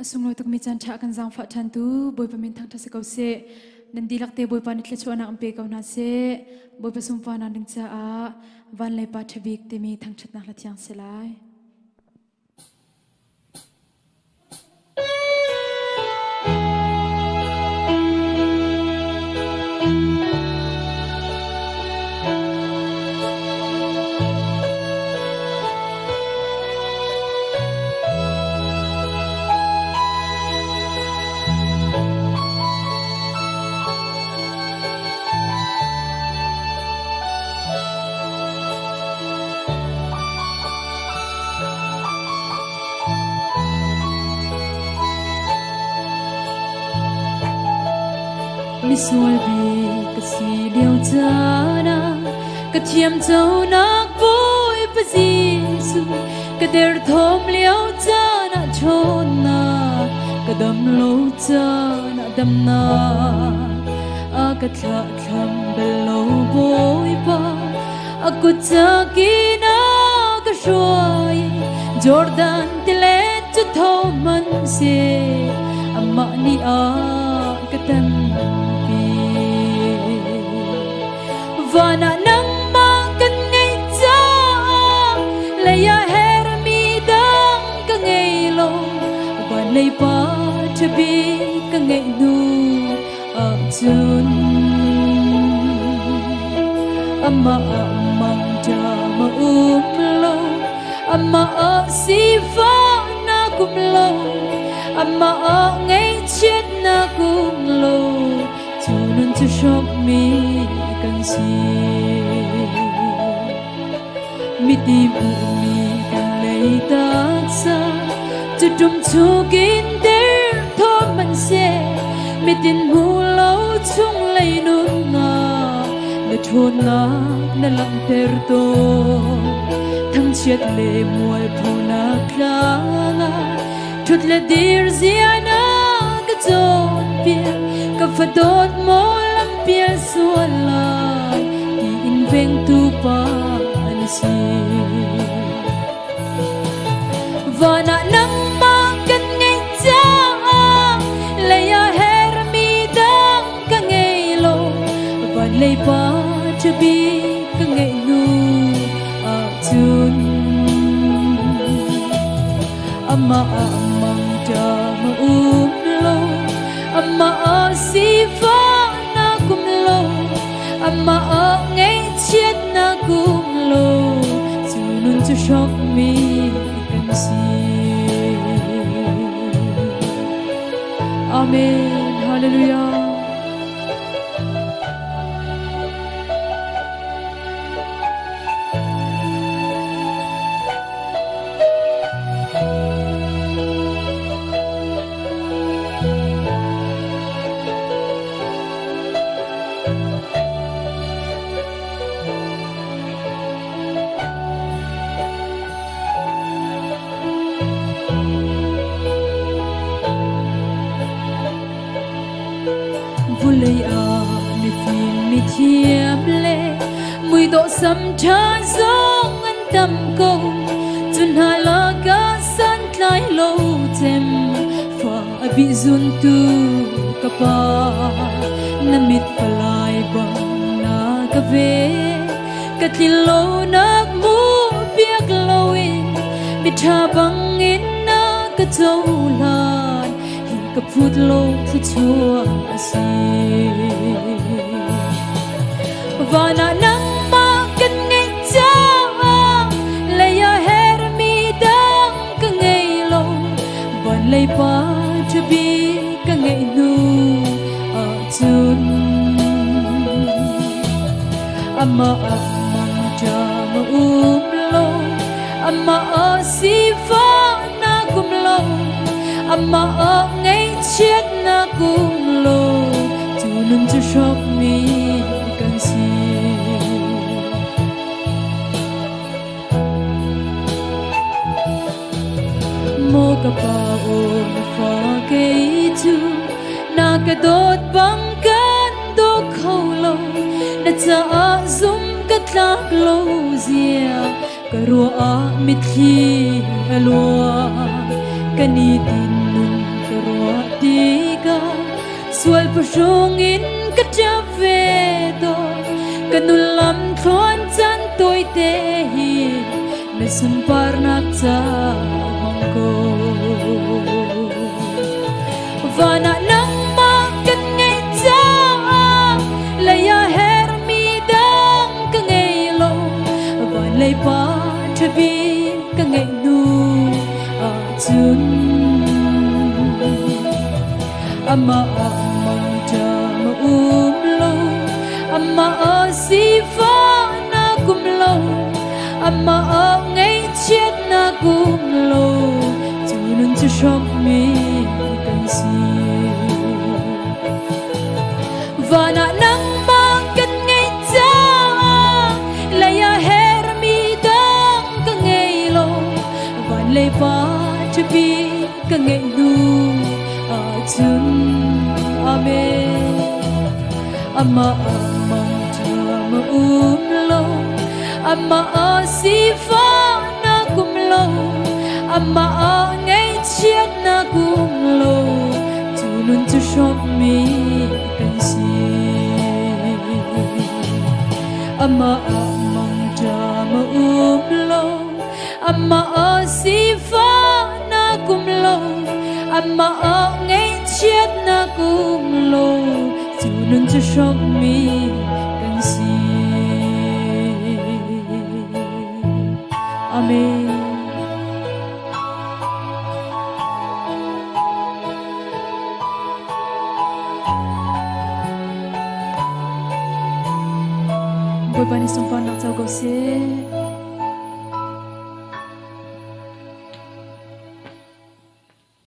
A sunglawi tukmi caan ṭha kan zaangfah ṭhan tu Bawipa min thangṭhat si ko seh. Nan dihlak te Bawipa nih thluachuahnak an pe ko hna seh. Bawipa sunparnak ding caah van lei pa ṭha bik timi thangṭhatnak hla thiang si lai. Misual bik ka si lio caan ah ka thiam conak Bawipa Jesuh ka derthawm lio caan ah ṭhawnnak ka dam lo caan ah damnak a ka thlahthlam bal lo Bawipa a kut cakin a ka hruai Jordan tilet cu tho hmanhseh amah nih a ka tanpi van ah nangmah kan ngeih caah lei ah hermi dang ka ngei lo van lei pa ṭha bik ka ngeih hnu ahcun amah ah mangṭa ma um lo amah ah sifahnak um lo amah ah ngaihchiatnak um lo cu nun cu hrawmmi kan si miti hmuhmi kan lei taksa cu tum chungin der thawm hmanhseh mitin hmu lo chung lei nunnak na ṭhawnnak na langhter tawn thangchiat le mualphonak tlang ah ṭhut le dir zia na ka cawnpiak ka fadawt maw lampial sual lai tiin vengtu pa na si van ah nangmah kan ngeih caah lei ah hermi dang ka ngei lo van lei pa ṭha bik ka ngeih hnu ahcun amah ah mangṭa ma um lo amah ah sifahnak um lo amah ah ngaihchiatnak um lo cu nun cu hrawkmi kan si. Amen. Hallelujah. Vulei ah mifim mithiam le muidawh sam ṭha zong an tam ko cu hna lakah santlai lo cem fa a bih zuntu ka pa na mit palai bang na ka ve ka tlin lonak mu piak loin miṭha bangin na ka cohlan hi ka phut lo thluachuah a si van ah nangmah kan ngeih caah lei ah hermi dang ka ngei lo van lei pa ṭha bik ka ngeih hnu ahcun amah ah mangṭa ma um lo amah ah sifahnak um lo amah ah ngaihchiatnak um lo cu nun cu hrawkmi kan si. Maw ka pa aw na fa kei cu na ka dawt bang kan daw kho lo na caah zum ka tlak lo zia ka ruah ah mitthli a luang ka nitin nun Sual phuhrung in ka ṭap ve tawn. Ka nun lam thluan caan tawite hi na sunparnak ca hmang ko. Van ah nangmah kan ngeih caah lei ah herhmi dang ka ngei lo. Van lei pa ṭha bik ka ngeih hnu ahcun amah ah mangṭam a um lo. Amah ah sifahnak um lo. Amah ah ngaihchiatnak um lo. Cu nun cu hrawmmi kan si. Van ah nangmah kan ngeih caah lei ah herhmi dang ka ngei lo. Van lei pa ṭha bik ka ngeih hnu ahcun. Amen. Amah ah mangṭam a um lo. Amah ah sifahnak um lo. Amah ah ngaihchiatnak um lo. Cu nun cu hrawmmi kan si. Amah ah mangṭam a um lo. Amah ah sifahnak um lo. Amah ah ngaihchiatnak um lo. Cu nun cu hrawmmi kan si. Amen. Bawipa nih sunparnak co ko seh.